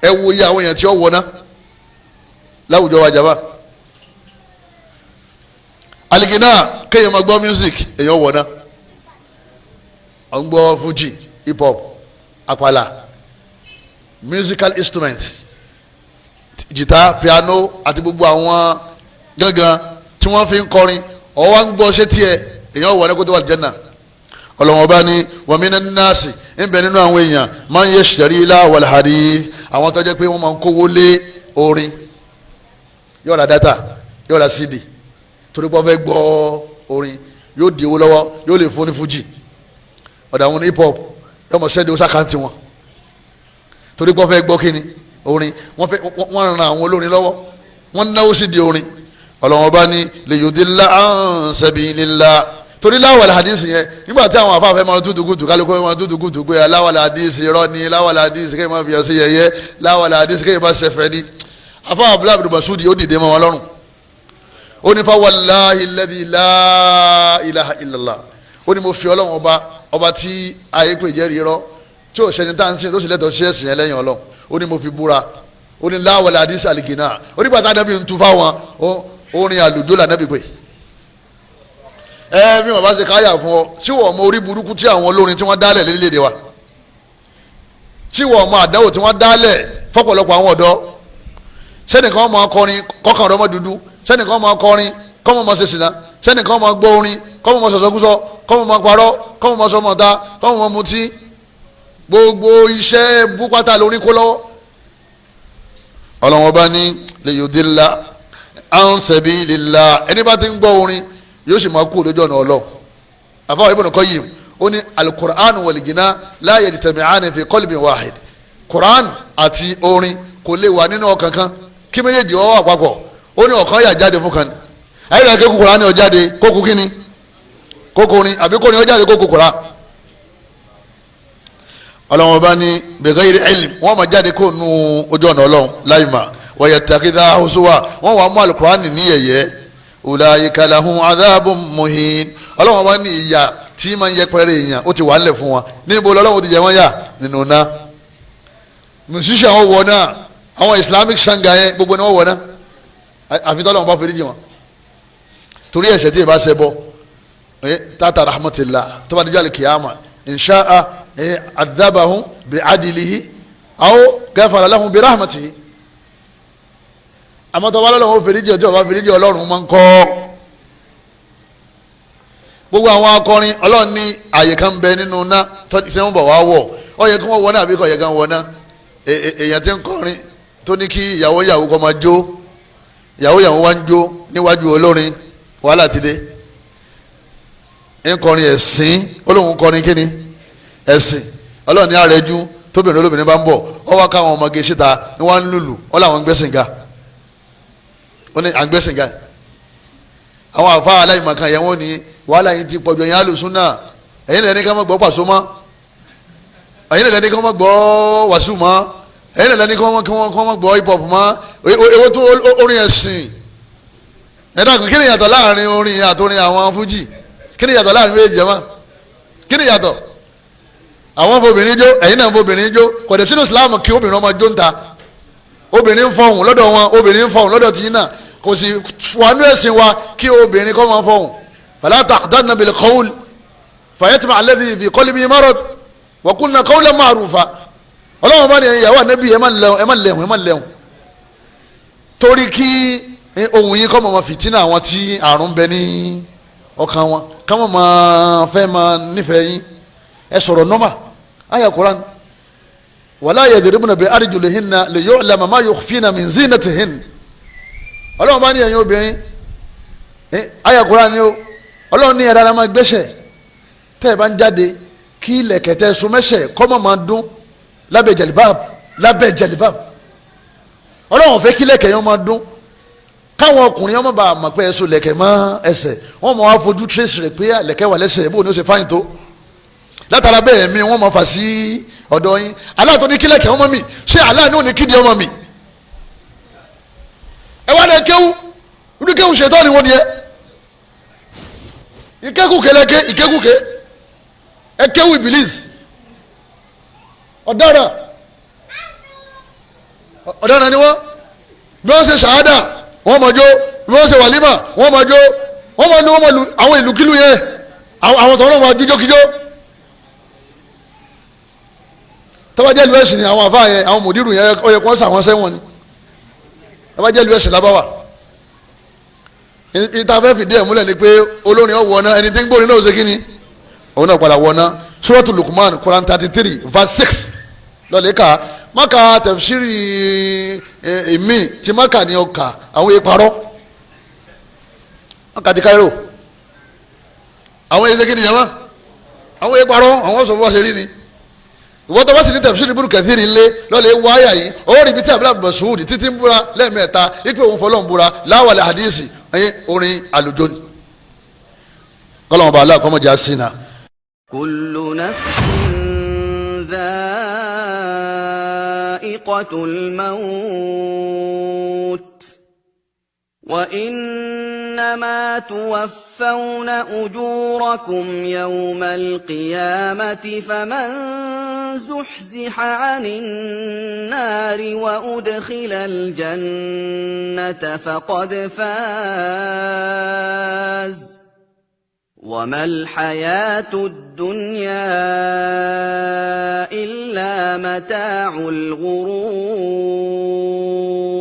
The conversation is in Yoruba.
Ẹ wo iye àwọn èèyàn tí ó wọ̀ ná láwùjọ wa jàmbá. Aligina, kéèyàn máa gbọ́ music, èèyàn wọ̀ ná. Ọ̀ ń gbọ́ fuji, hip hop, àpàlà, musical instrument, jìtá, piano àti gbogbo àwọn gángan tí wọ́n fi ń kọrin, ọ̀ wá ń gbọ́ ṣé tiẹ̀, èèyàn wọ̀ ní kó tó wà jẹ́nà. Ọlọ́wọ́n bá ní wa minan nasi, ń bẹ nínú àwọn èèyàn, man yashtari lahwal hadith, àwọn tó jẹ́ pé wọ́n máa ń kówó lé orin, yóò ra data, yóò ra CD, torí pé wọ́n fẹ́ gbọ́ orin, yóò di owó lọ́wọ́, yóò lè fún ní fuji, ọ̀dà àwọn hip hop, yóò mọ̀ send owó sí account wọn, torí pé wọ́n fẹ́ gbọ́ kíni? Orin. Wọ́n fẹ́ wọ́n ran àwọn olórin lọ́wọ́, wọ́n náwó sí di orin. Ọlọ́wọ́n bá ní liyudilla an sabilillah, torí lahwal hadith yẹn, nígbà tí àwọn afáfẹ́ máa tútù kùtù, kálukú máa tútù kùtù pé lahwal hadith irọ́ ni, lahwal hadith kéèyàn máa fi ọsẹ yẹyẹ, lahwal hadith kéèyàn máa ṣẹfẹ ni. Afá Abdullahi bin Mas'ud ó dìde mọ́ wọn lọ́rùn, ó ní fa wallahi alladhi la ilaha illallah, ó ní mo fi Ọlọ́run ọba, ọba tí ayé pè jẹ́rìí irọ́, tí ò sẹ́ni tá à ń sìn tó sì lẹ́tọ̀ọ́ sí ẹ̀sìn yẹn lẹ́yìn Ọlọ́run, ó ní mo fi búra. Ó ní lahwal hadith àlìgínà, ó ní bàtà Ànábì ń tu fáwọn orin àlùjọ lànàbì pé ẹ bí wọn bá ṣe káyà fún ọ, tí wọn mọ orí burúkú tí àwọn olórin tí wọn dálẹ̀ lérílẹ̀-èdè wa, tí wọn mọ àdánwò tí wọn dálẹ̀ fọ́pọ̀lọpọ̀ àwọn ọ̀dọ́. Sẹ́nìkan máa kọrin kọ́kàn ọ̀dọ́ mọ́ dúdú, sẹ́nìkan máa kọrin kọ́mọ máa ṣe sìnà, sẹ́nìkan máa gbọ́ orin kọ́mọ máa sọ̀sọ́kúsọ, kọ́mọ máa parọ́, kọ́mọ máa sọmọ̀ta, kọ́mọ máa mutí, gbogbo iṣẹ́ búpátá lórí kó lọ́wọ́. Ọlọ́wọ́n bá ní liyudilla an sabilillah, ẹni bá ti ń gbọ́ orin yóò sì máa kú lójú ọ̀nà Ọlọ́run. Àfọwọ́ Ibn Qayyim, ó ní alukur'an wal-ghina la yajtami'ani fi qalbin wahid. Kur'an àti orin kò lè wà nínú ọkàn kan kí méjèèjì ó wà papọ̀. Ó ní ọ̀kan yà jáde fún kan. Ayélujára kéku kur'an ó jáde kókó kíni kókó orin, àbí kórin ó jáde kókó kur'an. Ọlọ́wọ́n bá ní bighayri ilm, wọ́n máa jáde kó nu ojú ọ̀nà Ọlọ́run láì mà, wa yattakhidha huzwa, wọ́n wàá mú alukur'an ní yẹ̀yẹ́. Ulaika lahum adhabun muhin. Ọlọ́wọ́n bá ní ìyà tí máa ń yẹpẹrẹ èèyàn, ó ti wà nílẹ̀ fún wọn. Níbo lọ́lọ́wọ́n ti jẹ wọ́n yà? Nínú náà. Musician wọn wọ̀ náà, àwọn Islamic singer yẹn, gbogbo ni wọ́n wọ̀ náà, àfi tọ́lọ́wọ́n bá forí jì wọ́n, torí ẹ̀ṣẹ̀ tí ì bá ṣẹ bọ́ tata rahmatillah, tó bá dijọ́ alikiyama, insha'a adhabahum bi adilihi aw ghafara lahum bi rahmatihi. Àmọ́ tó bá lọ́lọ́wọ́ forí jì, ọjọ́ bá forí jì, Ọlọ́run máa ń kọ́ gbogbo àwọn akọrin. Ọlọ́run ní àyè kan bẹ nínú ná tí wọ́n bọ̀ wá wọ̀. Ọ yẹ kí wọ́n wọ náà, àbí kò yẹ kí wọ́n wọ náà? Èèyàn tí ń kọrin tó ní kí ìyàwó ìyàwó kọ́ máa jó, ìyàwó ìyàwó wá ń jó níwájú olórin, wàhálà ti dé. Ń kọrin ẹ̀sìn, olóhùn kọrin kíni? Ẹ̀sìn. Ọlọ́run ní àrẹ́jú tóbìnrin olóbìnrin bá ń bọ̀, ọ wá káwọn ọmọge síta ní wọ́n ń lùlù, ọ làwọn ń gbẹ́sìn ga, ó ní à ń gbẹ́sìn ga. Àwọn àfa aláìmọ̀kan yẹn, wọ́n ní wàhálà yìí ti pọ̀jù. Ẹ̀yin alùsùn náà, ẹ̀yin lẹ́ni ká má gbọ́ Pàṣọ mọ́, ẹ̀yin lẹ́ni ká má gbọ́ wàsíù mọ́, ẹ̀yin lẹ́ni ká má gbọ́ hip hop mọ́. Èwo tó orin ẹ̀sìn? Ẹ̀dá kan, kí ni ìyàtọ̀ láàrin orin àtòrin àwọn fújì? Kí ni ìyàtọ̀ láàrin méjì jẹ́ mọ́? Kí ni ìyàtọ̀? Àwọn fobìnrin jó, ẹ̀yin náà fobìnrin jó. Kò dé sínú Islam kí obìnrin ọmọ jó ń ta. Obìnrin ń fọhùn lọ́dọ̀ wọn, obìnrin ń fọhùn lọ́dọ̀ tìyín náà. Kò sì wà nú ẹ̀sìn wa kí obìnrin kọ́ máa fọhùn. Fala takhdanna bil qawl fayatma'a alladhi fi qalbihi marad wa qulna qawlan ma'rufa. Ọlọ́wọ́n bá ní ìyàwó Ànábì, ẹ má lẹ́hùn, ẹ má lẹ́hùn, ẹ má lẹ́hùn, torí kí ohun yín kọ́ mọ̀ mọ́ fìtínà àwọn tí àrùn bẹ ní ọkàn wọn, ká mọ̀ máa fẹ́ máa nífẹ̀ẹ́ yín. Ẹ sọ̀rọ̀ nọ́mà àyà Quran. Wala yadribna bi arjulihinna liyu'lama ma yukhfina min zinatihin. Ọlọ́run bá ní ẹ̀yin obìnrin, àyà Quran ni ó. Ọlọ́run ní ẹ̀rọ ara máa gbẹ́sẹ̀ tẹ́ ẹ bá ń jáde, kí ilẹ̀kẹ̀tẹ̀ sọmẹ́sẹ̀ kọ́mọ̀ máa dún lábẹ́ jalibab. Lábẹ́ jalibab, Ọlọ́run fẹ́ kí lẹ̀kẹ̀ yẹn máa dún, káwọn ọkùnrin ọmọ bá mọ̀ pé ẹ̀sùn lẹ̀kẹ̀ mọ́ ẹsẹ̀. Wọ́n mọ̀ wá fojú trace rẹ̀ pé lẹ̀kẹ̀ wà lẹ́sẹ̀, bó ni ó ṣe fáyìn tó. Látara bẹ́ẹ̀ mi wọ́n mọ̀ fà sí ọ̀dọ̀ yín. Aláàtọ̀ ní kí lẹ̀kẹ̀ ọmọ mi ṣé aláàánú ní kídi ọmọ mi. Ẹ wá lẹ kéwú, irú kéwú ṣètọ́ ni wọ́n ni ẹ ìkékùké lẹ́ké ìkékùké, ẹ kéwú ìbílísì ọ̀daràn. Ọ̀daràn ni wọ́n. Bí wọ́n ṣe ṣàhádà wọ́n mọ̀ jó, bí wọ́n ṣe wàlímà wọ́n mọ̀ jó, wọ́n mọ̀ lu wọ́n mọ̀ lu àwọn ìlú kílù yẹn, àwọn tọ́wọ́n máa jójó kíjó. Tọ́ba jẹ́ ìlú ẹ̀sìn ni àwọn àfáà yẹn, àwọn mòdìrú yẹn, ó yẹ kó sàwọn sẹ́wọ̀n ni. Tọ́ba jẹ́ ìlú ẹ̀sìn lábáwà. Ìta fẹ́ fìdí ẹ̀ múlẹ̀ ni pé olórin ọ̀wọ́ náà, ẹni tí ń gbórin náà ó ṣe kí ni òun náà padà wọ̀ náà. Suratu Luqman, Quran 33 verse 6 lọ́lẹ̀ ká maka tafsiri èmi tí maka ni ọkà àwọn ìparọ́ maka ti Cairo àwọn èsè kí ni yàrá àwọn ìparọ́ àwọn sọ fún wa ṣe rí ni. Ìwọ́n tó bá sì ní tafsiri Ibn Kathir ńlẹ̀ lọ́lẹ̀ wáyà yìí ó rí ibi tí abúlé Mas'ud títí ń búra lẹ́ẹ̀mẹ́ta ipe òun fọlọ́ ń búra láwàlẹ̀ hadisi ẹ̀yìn orin àlùjọ ni. Kọ́lọ́mọba aláàkọ́mọjà sí na. كل نفس ذائقة الموت وإنما توفون أجوركم يوم القيامة فمن زحزح عن النار وأدخل الجنة فقد فاز وما الحياة الدنيا إلا متاع الغرور.